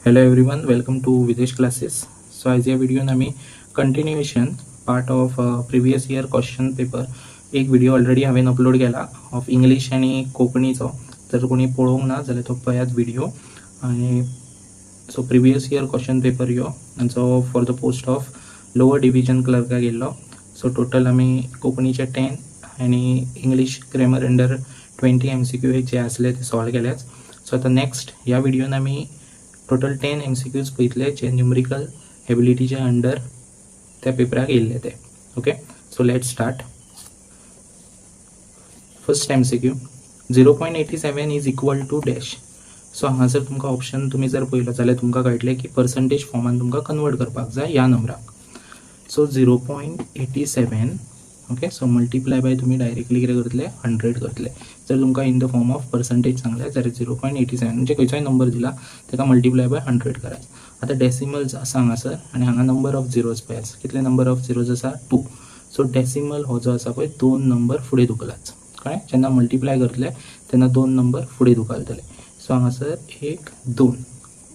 Hello everyone, welcome to Videsh classes. So आयज ह्या व्हिडियोन आमी continuation part of previous year question paper. एक video already हांवें upload केला ऑफ इंग्लीश आनी कोंकणीचो, जर कोणी पळोवंक ना जाल्यार तो पळयात व्हिडिओ. आनी so previous year question paper ह्यो जो for the post of lower division क्लर्काक येयल्लो. सो टोटल आमी कोंकणीचे 10 आनी इंग्लीश ग्रॅमर अंडर 20 MCQ जे आसले ते सॉल्व केल्यात. सो आतां नेक्स्ट ह्या व्हिडियोन आमी टोटल 10 MCQs पळयतले जे न्युमरिकल एबिलिटीच्या अंडर त्या पेपराक येयल्ले ते. Okay, so let start. First MCQ, 0.87 is equal to dash. So हांगासर तुमकां ऑप्शन तुमी जर पळयलो जाल्यार तुमकां कळटलें की पर्संटेज फॉर्मान तुमकां कन्वर्ट करपाक जाय ह्या नंबराक. So 0.87, okay, so multiply by तुमी डायरेक्टली कितें करतले, 100 करतले. जर तुमकां in the form of percentage सांगलें जाल्यार 0.87 म्हणजे खंयचोय नंबर दिला ताका मल्टिप्लाय बाय 100 करात. आतां डेसिमल्स आसा हांगासर आनी हांगा नंबर ऑफ झिरोज पळयात, कितले नंबर ऑफ झिरोज आसा, 2. सो डेसिमल हो जो आसा पळय 2 नंबर फुडें धुकलाच, कळ्ळें? जेन्ना मल्टिप्लाय करतले तेन्ना 2 नंबर फुडें धुकलतले. सो हांगासर 1 2,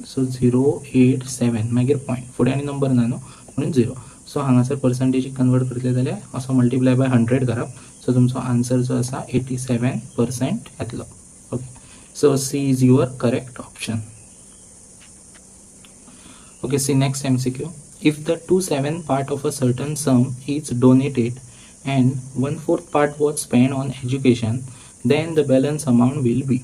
सो 0 8 7, मागीर पॉयंट, फुडें आनी नंबर ना न्हू म्हणून 0. सो हांगासर पर्संटेजीक कन्वर्ट करतले जाल्यार असो मल्टिप्लाय बाय 100 करप. सो तुमचो आन्सर जो आसा 87% येतलो. Okay, so C is your correct option. Okay, see next MCQ. If the 2/7 part of a certain sum is donated and 1/4 part was spent on education, then the balance amount will be.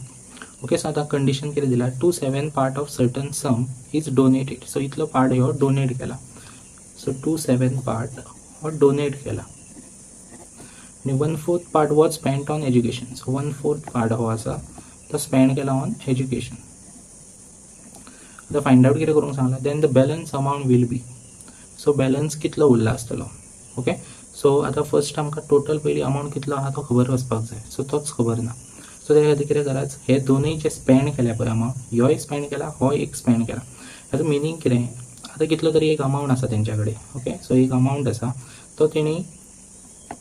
Okay, so आतां condition कितें दिला, 2/7 part of certain sum is donated. So इतलो part ह्यो donate केला. So 2/7 part हो donate केला आनी 1/4 part was spent on education. So 1/4 part हो आसा तो स्पेंड केला ऑन एज्युकेशन. आतां फायंड आवट कितें करूंक सांगला, then the balance amount will be. So balance कितलो उरला आसतलो. ओके, सो आतां फर्स्ट आमकां टोटल पयलीं अमावंट कितलो आहा तो खबर वचपाक जाय. सो तोच खबर ना. सो त्या खातीर कितें करात, हे दोनूय जे स्पेंड केल्या पळय अमावंट, ह्योय स्पेंड केला, होय एक स्पेंड केला. हाजो मिनींग कितें, आतां कितलो तरी एक अमावंट आसा तेंच्या कडेन. ओके, सो एक अमावंट आसा तो तेणी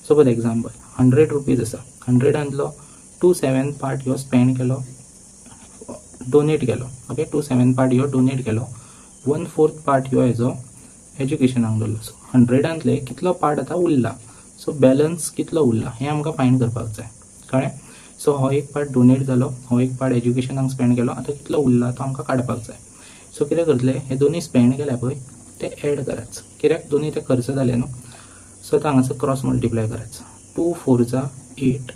सपोज एग्जाम्पल 100 रुपीज आसा, 100ांतलो 2/7 पार्ट ह्यो स्पेंड केलो, डोनेट केलो. ओके, 2/7 पार्ट ह्यो डोनेट केलो, 1/4 पार्ट ह्यो हेजो एज्युकेशनाक दवरलो. सो 100ांतले कितलो पार्ट आतां उरला, सो बॅलन्स कितलो उरला हें आमकां फायंड करपाक जाय, कळ्ळें? सो हो एक पार्ट डोनेट जालो, हो एक पार्ट एज्युकेशनाक स्पेंड केलो, आतां कितलो उरला तो आमकां काडपाक जाय. सो कितें करतले, हे दोनूय स्पेंड केल्या पळय ते एड कराच, कित्याक दोनूय ते खर्च जाले न्हू. सो आतां हांगासर क्रॉस मल्टिप्लाय कराच, 2 4 जा 8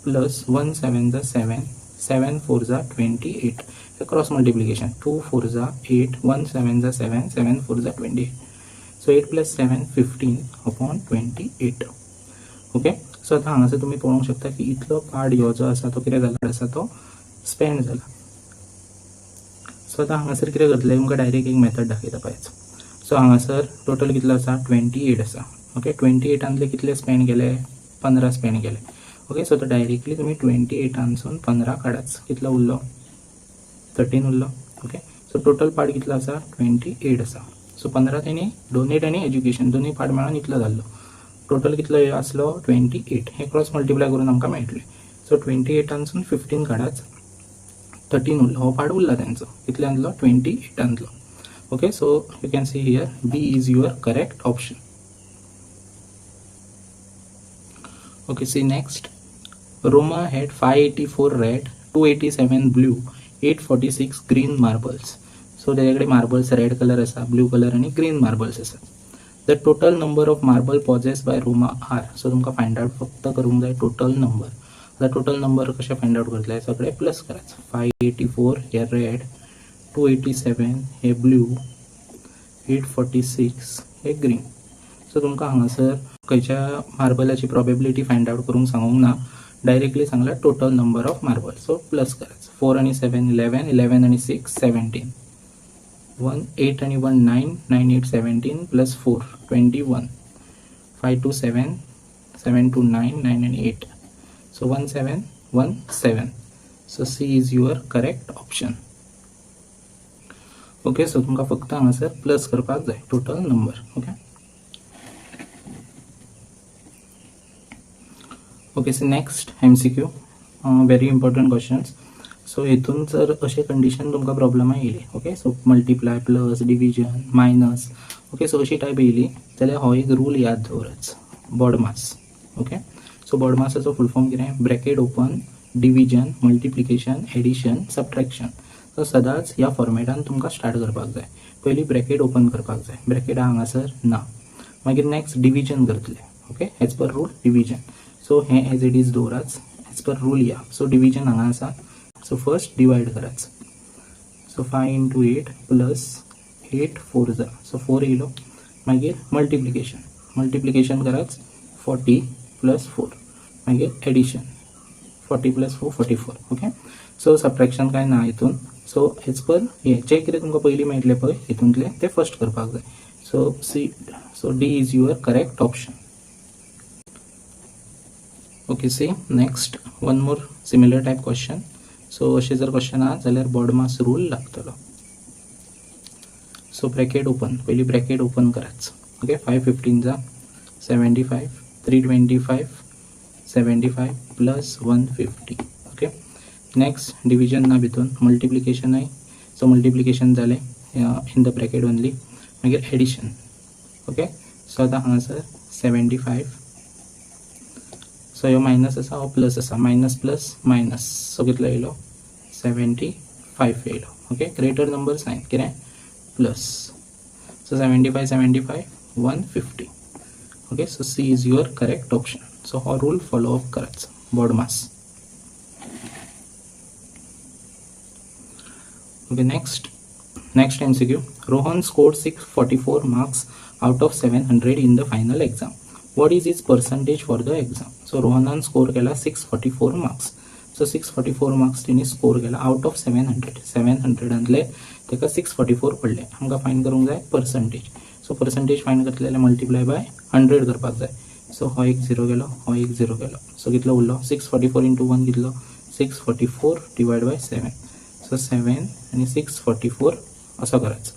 प्लस 1 7 जा 7, 7 4 जा 28. हे क्रॉस मल्टिप्लिकेशन, 2 4 जा 8, 1 7 जा 7, 7 4 जा 28. So 8 plus 7 15 upon 28. Okay, so आतां हांगासर तुमी पळोवंक शकता की इतलो पार्ट ह्यो जो आसा तो कितें जाला आसा, तो स्पेंड जाला. सो आतां हांगासर कितें करतले, तुमकां डायरेक्ट एक मेथड दाखयता पळयात. सो हांगासर टोटल कितलो आसा, 28 आसा. ओके, 28ांतले कितले स्पेंड केले, 15 स्पेंड केले. ओके, सो आतां डायरेक्टली तुमी 28ांसून 15 काडाच, कितलो उरलो, 13 उरलो. ओके, सो टोटल पार्ट कितलो आसा, 28 आसा. सो 15 तेणी डोनेट आनी एज्युकेशन दोनूय पार्ट मेळोन इतलो जाल्लो. टोटल कितलो आसलो, 28. हे क्रॉस मल्टिप्लाय करून आमकां मेळटलें. सो 28ांसून 15 काडाच, 13 उरलो, हो पार्ट उरला तेंचो, कितल्यांतलो, 28ांतलो. Okay, so you can see here B is your correct option. Okay, see next, Roma had 584 red, 287 blue, 846 green marbles. So तेजे कडेन मार्बल्स रेड कलर आसा, ब्लू कलर आनी ग्रीन मार्बल्स आसा. The total number of marble possess by Roma are. So तुमकां find out फक्त करूंक जाय total number. आतां टोटल नंबर कशें फायंड आवट करतले, सगळे प्लस करायचं. 584 हे रेड, 287 हे ब्लू, 846 हे ग्रीन. सो तुमकां हांगासर खंयच्या मार्बलाची प्रोबेबिलिटी फायंड आवट करूंक सांगूंक ना, डायरेक्टली सांगला total number of marble. So plus करायचं, 4 आनी 7 11, 11 आनी 6 17, 1 8 आनी 1 9, 9 8 17 प्लस 4 21, 5 2 7, 7 2 9, 9 आनी 8, so 1 7 1 7. So C is your correct option. Okay, so तुमकां फक्त हांगासर प्लस करपाक जाय total number. Okay, okay, so next MCQ, very important questions. So हितून जर अशें कंडिशन तुमकां प्रॉब्लमां येयली, okay, so multiply, plus, division, minus, okay, so अशी टायप येयली जाल्यार हो एक रूल याद दवराच, बोडमास. ओके, सो बोडमासाचो फुल फॉर्म कितें? Bracket open, division, multiplication, addition, subtraction. So सदांच ह्या फॉर्मेटान तुमकां स्टार्ट करपाक जाय. पयलीं ब्रॅकेट ओपन करपाक जाय, ब्रॅकेट हांगासर ना. मागीर नेक्स्ट डिविजन करतले, okay, as per rule division. So हें एज it is दवराच, as per rule या. सो डिविजन हांगा आसा, सो फर्स्ट डिवायड कराच. सो 5 इंटू 8 प्लस 8 4 जा, सो 4 येयलो. मागीर मल्टिप्लिकेशन, मल्टिप्लिकेशन कराच, 40 प्लस 4. मागीर addition, 40 plus 4 44. Okay, so subtraction काय ना हितून. सो एज पर हें जें कितें तुमकां पयलीं मेळटलें पळय हितूंतलें तें फर्स्ट करपाक जाय. So C, so D is your correct option. Okay, see next one more similar type question. So अशें जर क्वेश्चन आहा जाल्यार बोडमास रूल लागतलो. सो ब्रॅकेट ओपन, पयलीं ब्रॅकेट ओपन कराच. ओके, 5 15 जा 75, 3 25 75 plus 150. Okay, next division ना भितून, मल्टिप्लिकेशनय. सो मल्टिप्लिकेशन जालें इन the bracket only. मागीर एडिशन. ओके, सो आतां हांगासर 75, सो ह्यो मायनस आसा, हो प्लस आसा, मायनस प्लस मायनस. सो कितलो येयलो? 75 येयलो. ओके, ग्रेटर नंबर सायन कितें? Plus. So 75 75 150. Okay, so C is your correct option. So हो रूल फॉलो अप करायचा, BODMAS. Okay, next next MCQ. Rohan scored 644 marks out of 700 in the final exam. What is his percentage for the exam? So रोहनान score केला 644 marks. So 644 marks तिने score केला out of 700. 700 ताका 644 पडले. आमकां find करूंक जाय percentage. So percentage find करतले जाल्यार मल्टिप्लाय बाय 100 करपाक जाय. सो हो एक झिरो गेलो, हो एक झिरो गेलो. सो कितलो उरलो? 644 इंटू 1 कितलो? 644 डिवायड बाय 7. सो 7 आनी 644 असो करायचो.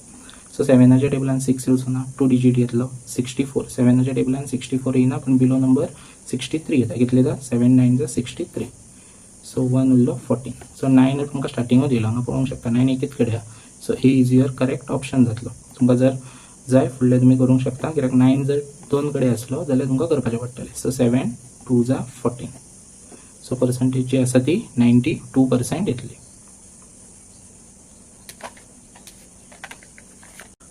सो 7च्या टेबलान 6 येवचो ना, 2 डिजीट येतलो, 64. 7च्या टेबलान 64 येयना, पूण बिलो नंबर 63 येता. कितले जाता? 7 9 जा 63. सो 1 उरलो, 14. सो 9 तुमकां स्टार्टिंगूच येयलो, हांगा पळोवंक शकता 9 एकीच कडेन आहा. So A is your correct option जातलो. तुमकां जर जाय फुडलें तुमी करूंक शकता, कित्याक 9 जर दोन कडेन आसलो जाल्यार तुमकां करपाचें पडटलें. सो 7 2 जा 14. सो पर्संटेज जी आसा ती 92% येतली.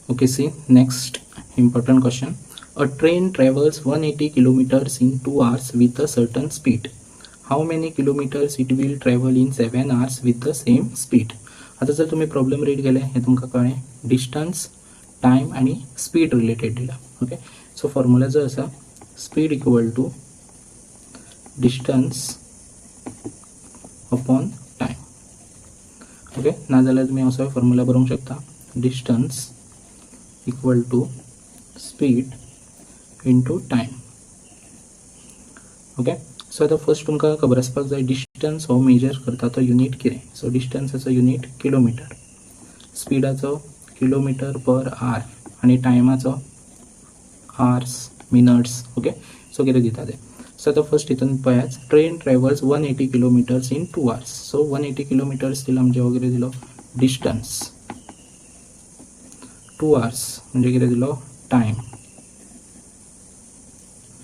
Okay, see next important question. A train travels 180 kilometers in 2 hours with a certain speed. How many kilometers it will travel in 7 hours with the same speed? आता जर तुम्ही प्रॉब्लेम रीड केले हे तुमकां कळ्ळें, डिस्टन्स, टायम आनी speed related दिला. Okay, so formula जो आसा speed equal to distance upon time. Okay, नाजाल्यार तुमी असोय फॉर्मुला बरोवंक शकता, distance equal to speed into time. Okay, so आतां फर्स्ट तुमकां खबर आसपाक जाय डिस्टन्स हो मेजर करता तो युनीट कितें. सो डिस्टन्साचो युनीट किलोमिटर, स्पिडाचो किलोमिटर पर आर आनी टायमाचो आर्स, मिनट्स. ओके, सो कितें दिता तें. सो आतां फर्स्ट हितून पळयात, train travels 180 kilometers in 2 hours. So 180 kilometers दिला म्हणजे हो कितें दिलो? डिस्टन्स. 2 आवर्स म्हणजे कितें दिलो? Time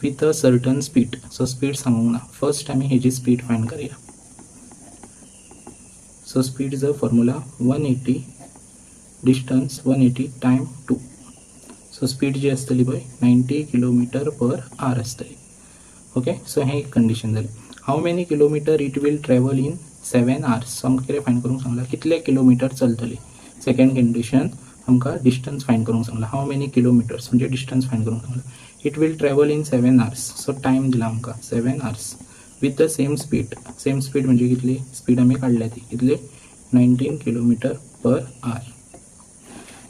with a certain speed. So speed सांगूंक ना, फर्स्ट आमी हेजी स्पीड फायंड करया. सो स्पीडचो formula 180 distance 180 time 2. So speed जी आसतली पळय 90 किलोमिटर पर आवर आसतली. ओके, सो हें एक कंडिशन जालें. How many kilometer it will travel in 7 hours? So आमकां कितें फायंड करूंक सांगलां? कितले किलोमिटर चलतली. सेकंड कंडिशन आमकां डिस्टन्स फायंड करूंक सांगलां, how many kilometres म्हणजे डिस्टन्स फायंड करूंक सांगलां. It will travel in 7 hours. So time दिला आमकां 7 hours with the same speed. Same speed म्हणजे कितली स्पीड आमी काडल्या ती कितली? 19 kilometer per hour.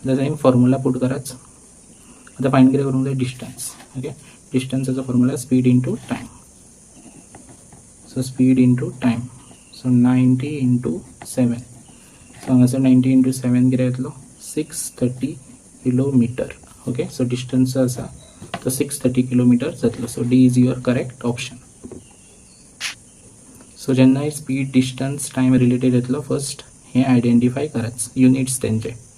The same formula put कराच. आतां फायंड कितें करूंक जाय? डिस्टन्स. ओके, डिस्टन्साचो formula speed into time. So speed into time, so 90 into 7. So हांगासर 90 इंटू 7 कितें येतलो? 630 kilometer. Okay, so distance जो आसा तो 630 किलोमिटर जातलो. So D is your correct option. So जेन्नाय स्पीड, डिस्टन्स, टायम रिलेटेड येतलो, फर्स्ट हें आयडेंटिफाय करात युनिट्स तेंचे.